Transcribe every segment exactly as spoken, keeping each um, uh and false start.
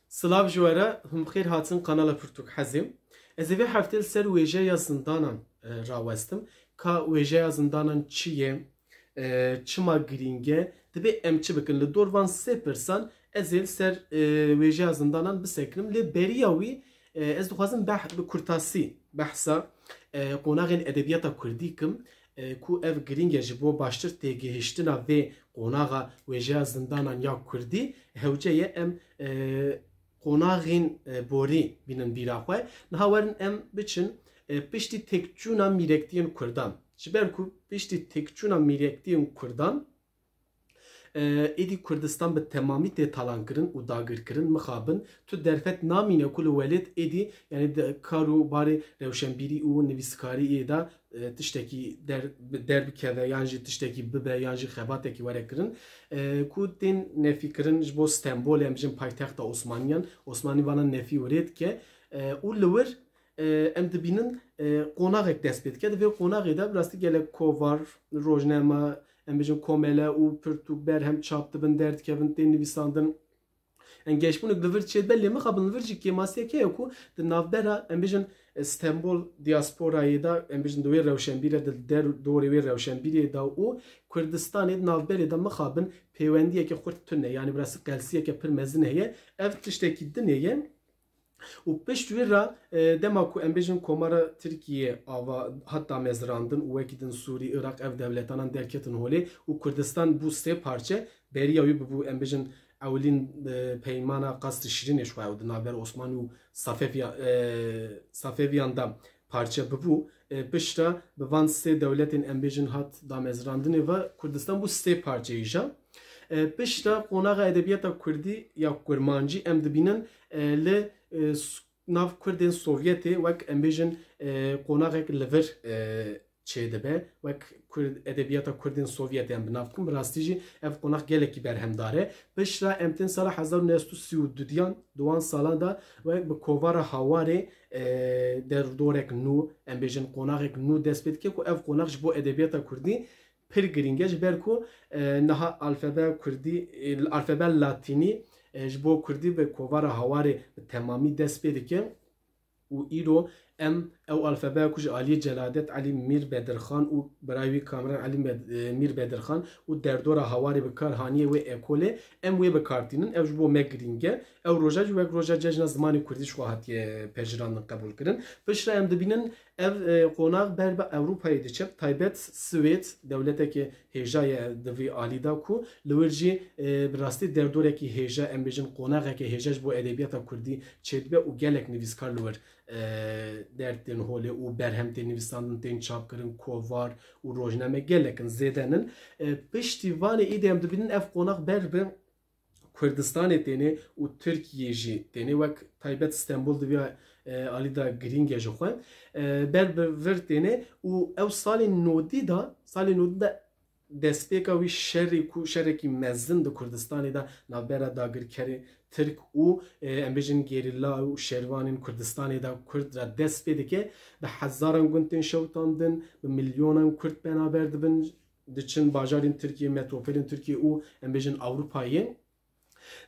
Silav ji we re, hûn bi xêr hatin kanala Pirtûk Hezê. Ez ê vê heftê li ser wêjeya zindanan, e, rawestim. Ka wêjeya zindanan çi ye? E, çima girîng e? Divê em çi bikin? Li dor van sê pirsan ez ê li ser, e, wêjeya zindanan bisekinim. Lê beriya wî, e, ez dixwazim beh-, bi kurtasî behsa, e, qonaxên edebiyata kurdî kim, e, ku ev girîng e ji bo baştir têgihiştina vê qonaxa wêjeya zindanan ya kurdî. Hewce ye em, e, qonaxên, e, borî bînin bîra xwe. Niha werin em biçin, e, piştî têkçûna mîrektiyên kurdan. Ji ber ku piştî têkçûna mîrektiyên kurdan, e, êdî Kurdistan bi temamî tê talankirin û dagirkirin, mixabin. Tu derfet namîne ku li welêt êdî, yanî di kar û barê rewşenbîrî û nivîskariyê de, e, tiştekî der-, derbi keve yan jî tiştekî bibe yan jî xebatekî were kirin, e, ku tên nefîkirin ji bo Stenbolê, em bijin paytexta Osmaniyan, Osmanî vana nefî û rê dike, e, û li wir, e, em dibînin, e, qonaxek dest pê dike. Di vê qonaxê de bi rastî gelek kovar, rojname, em bijin komele û pirtûk, berhem çap dibin, derdikevin, tên nivîsandin. Em geşbûnek li vir çêdibe, lê mixabin li vir jî kêmasiyek heye ku di navbera, em bijin, e, Stenbol diasporayê de, em bijin di wê rewşenbîrê de, der-, dorê wê rewşenbîrê de û Kurdistanê di navberê de mixabin pêwendiyeke xurt tune, yanî bi rastî qelsiyeke pir mezin heye. Ev tiştekî dinê ye. Û pişt wî re, e, dema ku em bêjin Komara Tirkiyê ava hat damezrandin û wekî din Sûrî, Iraq, ev dewletanan derketin holê û Kurdistan bû sê parçe, beriya wî bibû, em bêjin, ewilîn, e, peymana Qasrî Şîrînê ji xwe ew di navber Osmanî û Safeviya-, e, Safeviyan de parçe bibû. E, piştre bi van sê dewletên, em bêjin, hat damezrandinê ve Kurdistan bû sê parçeyê ja. E, piştre qonaxa edebiyata kurdî ya kurmancî em dibînin, e, li, e, s-, nav Kurdên Sovyetê wek, em bêjin, e, qonaxek li vir, e, çêdibe. Wek Kurd, edebiyata Kurdên Sovyetê em bi nav dikin. Bi rastî jî ev qonax gelekî berhemdar e. Piştre em tên sala hezar û neh sed û sî û duyan, di wan salan de wek bi kovara Hawarê, e, derdorek nû, em bêjin qonaxek nû dest pê dike ku ev qonax ji bo edebiyata kurdî pir girîng e, ji ber ku, e, niha alfabeya kurdî, e, alfabeya latînî, e, ji bo kurdî bi kovara Hawarê bi temamî dest pê dike. Û îro em ew alfabeya ku ji aliyê Celadet Elî Mîr Bedirxan û birayê wî Kamran Elî Med-, e, Mîr Bedirxan û derdora Hawarê bi kar haniye wê ekolê, em wê bi kar tînin. Ew ji bo me girîng e. Ew roja jî wek roja Cejna Zimanê Kurdî ji xwe hatiye pejirandin, qebûl kirin. Piştre em dibînin ev, e, qonax ber bi Ewropayê diçe, bi taybet Swêd, dewletekê hêja ye di vî alî de ku li wir jî, e, bi rastî derdorekî hêja, em bêjin qonaxeke hêja ji bo edebiyata kurdî çêdibe û gelek nivîskar li wir, e, derdên holê û berhem tên nivîsandin, tên çapkirin, kovar û rojname gelek in, zêde nin. E, piştî vanê îdî em dibînin ev qonax ber bi Kurdistanê têne û Tirkiyê jî têne, wek taybet Stenbol di vî, e, alî de girîng e ji xwe. E, ber bi vir têne û ew salên nodî de, salên nodî de destpêka wî şerê ku şerekî mezin di Kurdistanê de navbera dagirkerê Tirk û, e, em bêjin gerîla û şervanên Kurdistanê de Kurd re dest pê dike, bi hezaran gund tên şewitandin, bi milyonan Kurd penaber dibin, diçin bajarên Tirkiyê, metropolên Tirkiyê û em bêjin Ewropayê.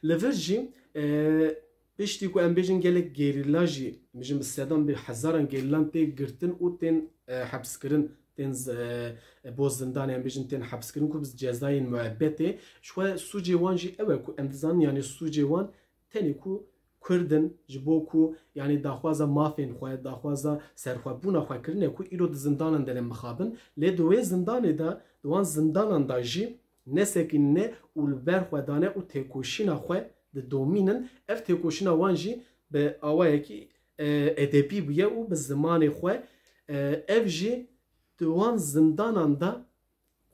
Li vir jî, e, piştî ku em bêjin gelek gerîla jî, em bêjin bi sedan, bi hezaran gerîlan tê girtin û tên, e, hepskirin, tên z-, e, bo zindanê, em bêjin tên hepskirin ku bi cezayên muebbetê. Ji xwe sûcê wan jî ew e ku em dizanin, yanî sûcê wan tenê ku Kurd in, ji bo ku, yanî daxwaza mafên xwe, daxwaza serxwebûna xwe kirine ku îro di zindanan de ne mixabin. Lê di wê zindanê de, di wan zindanan de jî nesekînine û li ber xwe dane û têkoşîna xwe didomînin. Ev têkoşîna wan jî bi awayekî, e, edebî bûye û bi zimanê xwe, e, ev jî di wan zindanan de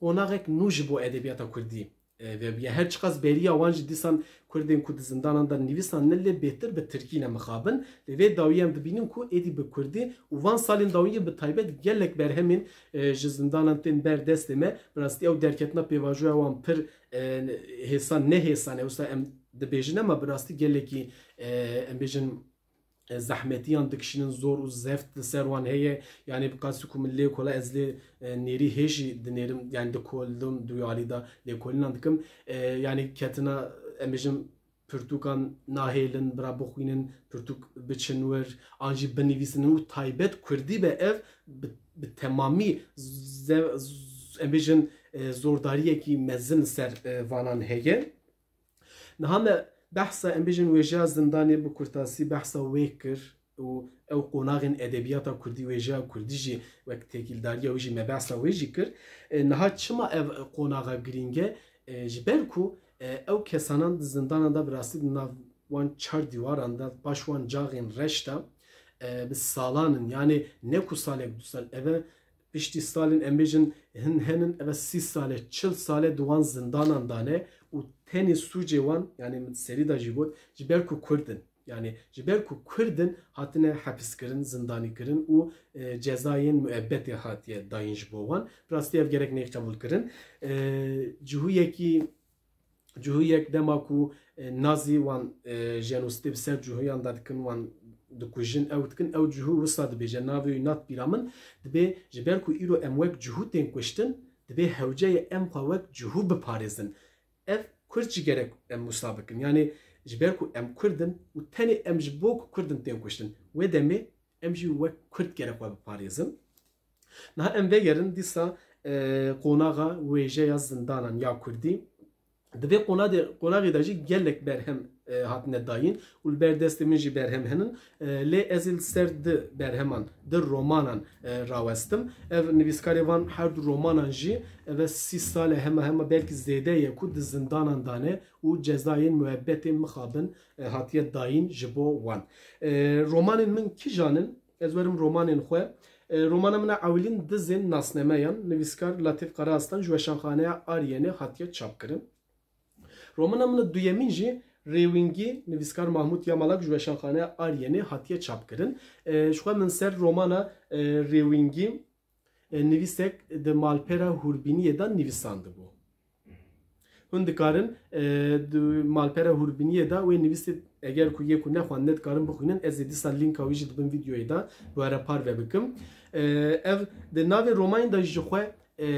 qonaxek nû ji bo edebiyata kurdî, e, vebûye. Her çiqas beriya wan jî dîsan Kurdên ku di zindanan de nivîsan ne, lê bêtir bi tirkî ne mixabin. Lê vê dawiyê em dibînin ku êdî bi kurdî û van salên dawiyê bi taybet gelek berhemên, e, ji zindanan tên ber destê me. Bi rastî ew derketina pêvajoya wan pir, e, hêsan, ne hêsan e, wisa em dibêjin, ema bi rastî gelekî, e, em bêjin, e, zehmetiyan dikişînin, zor û zeft li ser wan heye. Yanî bi qasî ku min lêkola, ez lê, e, nêrî hê jî dinêrim, yanî dikolim, di wî alî de lêkolînan dikim. E, yanî ketina, em bêjin, pirtûkan nahêlin, bira bixwînin, pirtûk biçin wir, an jî binivîsinin û taybet kurdî be ev bi, bi temamî ze-, z-, em bêjin, e, zordariyekî mezin ser, e, vanan heye. Niha me behsa, em bêjin, wêjeya zindanê bi kurtasî behsa wê kir û ew qonaxên edebiyata kurdî, wêjeya kurdî jî wek têkildariya wî jî me behsa wê jî kir. E, niha çima ev qonaxa girîng e? E, ji ber ku, e, ew kesanan di zindanan de bi rastî di nav wan çar dîwaran de, paş wan caxên reş de, e, bi salan in. Yanî ne ku salek du sal, eve piştî salên, em bêjin, hin henin, eve sî sale, çil sale di wan zindanan de ne û tenê sûcê wan, yanî min serî de jî got, ji ber ku Kurd in. Yanî ji ber ku Kurd in, hatine hepiskirin, zindanîkirin û, e, cezayên muebbetê hatiye dayîn ji bo wan. Bi rastî ev gerek neyê qebûlkirin. E, cihûyekî, cihûyek dema ku, e, nazî wan, e, jenosîdê bi ser cihûyan de dikin, wan dikujin, ew dikin, ew cihû wisa dibêje, navê wî nat bîra min, dibê ji ber ku îro em wek cihû tên kuştin, dibê hewce ye em xwe wek cihû biparêzin. Ev Kurd jî gerek em wisa bikin. Yanî ji ber ku em Kurd in û tenê em ji bo ku Kurd in tên kuştin. Wê demê em jî wek Kurd gerek xwe biparêzin. Niha em vegerin dîsa, e, qonaxa wêjeya zindanan ya Kurdî. Di vê qonadê-, qonaxê de jî gelek berhem, e, hatine dayîn û li ber destê min jî berhem henin. E, lê ez ê li ser di berheman, di romanan, e, rawestim. Ev nivîskarê van her du romanan jî eve sî sal e, hema hema belkî zêde ye ku di zindanan de ne û cezayên muebbetê mixabin, e, hatiye dayîn ji bo wan. E, romanên min kîjan in? Ez werim romanên xwe. E, romana min a ewilîn Dizên Nasnemeyan, nivîskar Latîf Karaaslan ji Weşanxaneya Aryenê hatiye çapkirin. Romana min a duyemîn jî Rêwîngî, nivîskar Mahmût Yamalak ji Weşanxaneya Aryenê hatiye çapkirin. E, ji xwe min ser romana, e, Rêwîngî, e, nivîsek di malpera Hûrbîniyê de nivîsandibû. Hûn dikarin, e, di malpera Hûrbîniyê de wê nivîsê, eger ku yê ku nexwendine dikarin bixwînin, ez ê dîsa lînka wî jî di bin vîdyoyê de bi we re parve bikim. E, ev di navê romanê de ji xwe, e,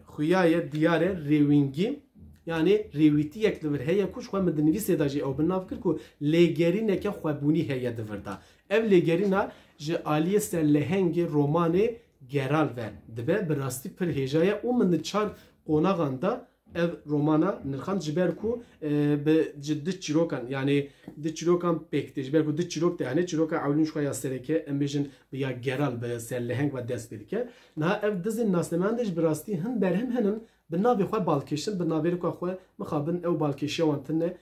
xuya ye, diyar e, rêwîngî, yanî rêwîtiyek li vir heye ku ji xwe min di nivîsê de jî ew bi nav kir ku lêgerîneke xwebûnî heye di vir de. Ev lêgerîna ji aliyê serlehengê romanê Geral ve dibe, bi rastî pir hêja ye û min di çar qonaxan de ev romana nirxand, ji ber ku, e, bi ci-, di çîrokan, yanî di çîrokan pêk tê, ji ber ku di çîrok tê, hene çîroka ewlîn ji xwe ya sereke, em bêjin bi ya Geral, bi serleheng ve dest pê dike. Niha ev Dizên Nasnemeyan de jî bi rastî hin berhem henin, bi navê xwe balkêş in, bi navêroka xwe mixabin ew balkêşiya wan tune.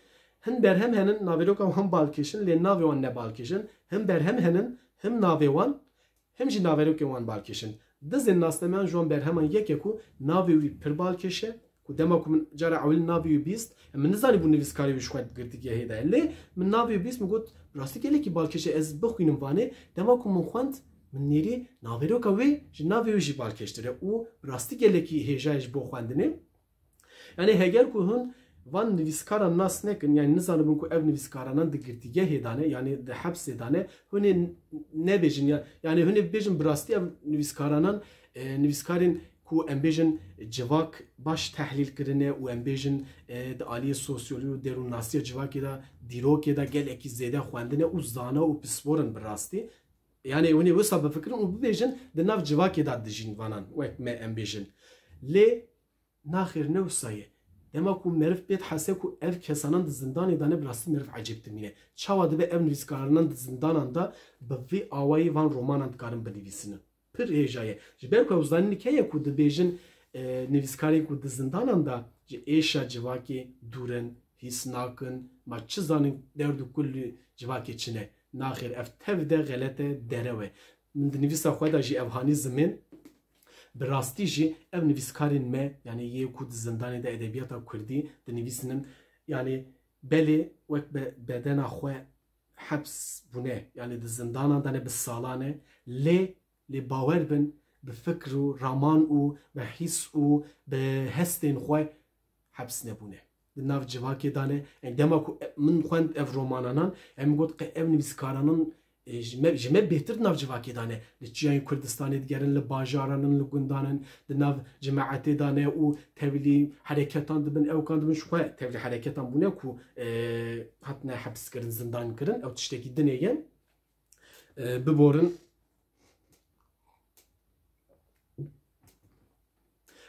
Hin berhem henin, navêroka wan balkêş in, lê navê wan ne balkêş in. Hin berhem henin, him navê wan, him jî navêrokên wan balkêş in. Dizên Nasnemeyan ji wan berheman yek e ku navê wî pir balkêş e, ku dema ku min cara ewil navê wî bîst, min nizanîbû nivîskarê wî ji xwe girtîgehê de ye. Lê min navê wî bîst, min got, rastî gelekî balkêş e, ez bixwînim vanê. Dema ku min xwend, min nêrî navêroka wê ji navê wî jî balkêştir e û rastî gelekî hêja ye ji bo xwendinê. Yanî heger ku hûn van nivîskaran nas nekin, yanî nizanibin ku ev nivîskaranan di girtîgehê de ne, yanî di hepsê de ne, hûn ê nebêjin ya, yanî hûn ê bibêjin bi rastî ev nivîskaranan, e, nivîskarên ku em bêjin civak baş tehlîl kirine û em bêjin, e, di aliyê sosyolojî û derûnnasiya civakê de, dîrokê de gelekî zêde xwendine û zana û pispor in bi rastî. Yanî hûn ê wisa bifikirin û bibêjin di nav civakê de dijîn vanan, wek me em bêjin. Lê naxêr ne wisa ye. Dema ku meriv pê dihese ku ev kesanan di zindanê de ne, bi rastî meriv ecêb dimîne. Çawa dibe ev nivîskaranan di zindanan de bi vî awayî van romanan dikarin binivîsinin? Pir hêja ye. Ji ber ku ew zanînîk heye ku dibêjin, e, nivîskarên ku di zindanan de ji êşa civakê dûr in, hîs nakin, ma çi zanin derd û kulî civakê çi ne. Naxêr, ev tev de xelet e, derew e. Min di nivîsa xwe de jî ev hanî zimên. Bi rastî jî ev nivîskarên me, yanî yê ku di zindanê de edebiyata kurdî dinivîsînin, yanî belê wek be-, bedena xwe heps bûne, yanî di zindanan de ne bi salan e, lê, lê bawer bin, bi fikr û raman û bi hîs û bi hestên xwe heps nebûne. Di nav civakê de ne. Yanî dema ku e-, min xwend ev romananan, em got qe ev nivîskaranan e, ji me, ji me bêhtir di nav civakê de ne. Li çiyayên Kurdistanê digerin, li bajaran in, li gundan in, di nav cemaetê de ne û tevlî hereketan dibin, ewkan dibin, ji xwe tevlî hereketan bûne ku, e, hatine hepskirin, zindan kirin, ew tiştekî dinê ye. E, biborin.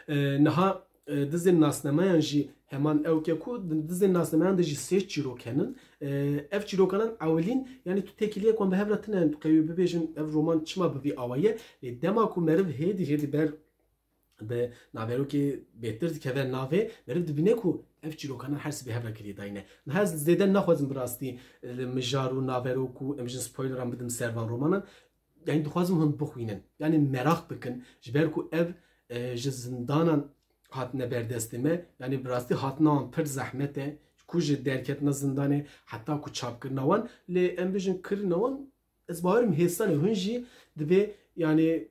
E, niha, e, dizên nasnameyan jî heman ewke ku di dizên nasnameyan de jî sê çîrok henin. E, ev çîrokanan ewilîn, yanî tu têkiliyek wan bi hev re tune, tu qewî bibêjin ev roman çima bi vî awa ye. Lê dema ku meriv hêdî hêdî ber bi naverokê bêtir dikeve navê, meriv dibîne ku ev çîrokanan her sibê hev re kirî dayîne. Niha ez zêde naxwazim bi rastî, e, mijar û naverok û em jin spoileran bidim ser van romanan. Yanî dixwazim hûn bixwînin. Yanî meraq bikin. Ji ber ku ev, e, ji zindanan hatine ber destê me. Yanî bi rastî hatina wan pir zehmet e. Ku ji derketina zindanê heta ku çapkirina wan. Lê em bijin kirina wan, ez bawerim hêsan e. Hûn jî divê, yanî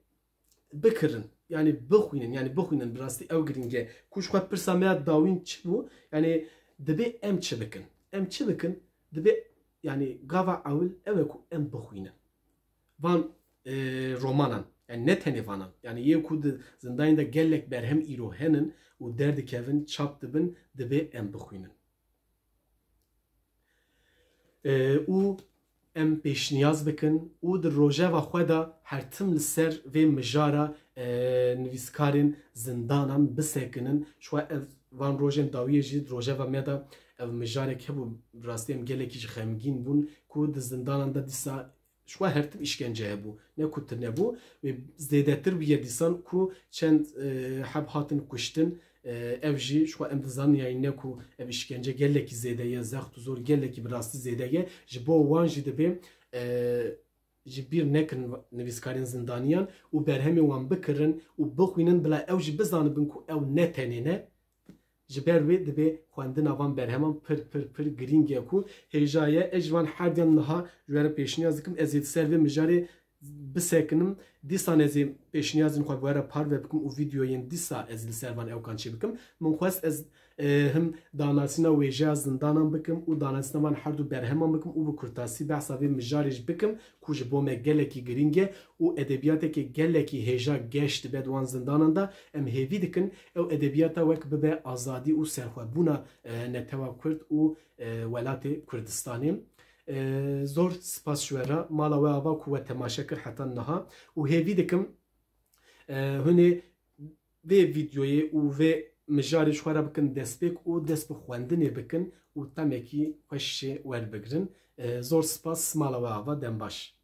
bikirin. Yanî bixwînin. Yanî bixwînin. Bi rastî ew girîng e. Ku ji xwe pirsa me ya dawîn çi bû? Yanî divê em çi bikin? Em çi bikin? Divê, yanî gava ewil ew e ku em bixwînin. Van, e, romanan, yanî ne tenê vanan, yanî yê ku di zindanên de gelek berhem îro henin û derdikevin, çap dibin, divê em bixwînin. E, û em pêşniyaz bikin û di rojeva xwe de her tim li ser vê mijara, e, nivîskarên zindanan bisekinin. Ji xwe ev van rojên dawiyê jî di rojeva me de ev mijarek hebû. Bi rastî em gelekî ji xemgîn bûn ku di zindanan de dîsa ji xwe her tim îşkence hebû, ne ku tune bû. Wê zêdetir bûye dîsan ku çend, e, heb hatin kuştin, e, ev jî ji xwe em dizanin, yanî ne ku ev îşkence gelekî zêde ye, zext û zor gelekî bi rastî zêde ye. Ji bo wan jî dibê, e, ji bîr nekin nivîskarên zindaniyan û berhemê wan bikirin û bixwînin, bila ew jî bizanibin ku ew ne tenê ne. Ji ber wê dibê xwendina van berheman pir, pir, pir girîng e ku hêja ye. Ez ji van herdiyan niha ji we re pêşniyaz dikim, ez ê di ser vê mijarê bisekinim. Dîsan ez ê pêşniyazên xwe bi we re parve bikim û vîdeoyên dîsa ez li ser van ewkan çê bikim. Min xwest ez, e, him danasîna wêjeya zindanan bikim û danasîna van her du berheman bikim û bi kurtasî behsa vê mijarê jî bikim ku ji bo me gelekî girîng e û edebiyateke gelekî hêja geş dibe di wan zindanan de. Em hêvî dikin ew edebiyata wek bibe azadî û serxwebûna, e, netewa Kurd û, e, welatê Kurdistanê. E, zor spas ji we re, mala we ava ku we temaşe kir heta niha û hêvî dikim, e, hûn ê vê vîdeoyê û vê mijarê ji xwe re bikin destpêk û dest bi xwendinê bikin û temekî xweş jê werbigirin. E, zor spas, mala we ava, dem baş.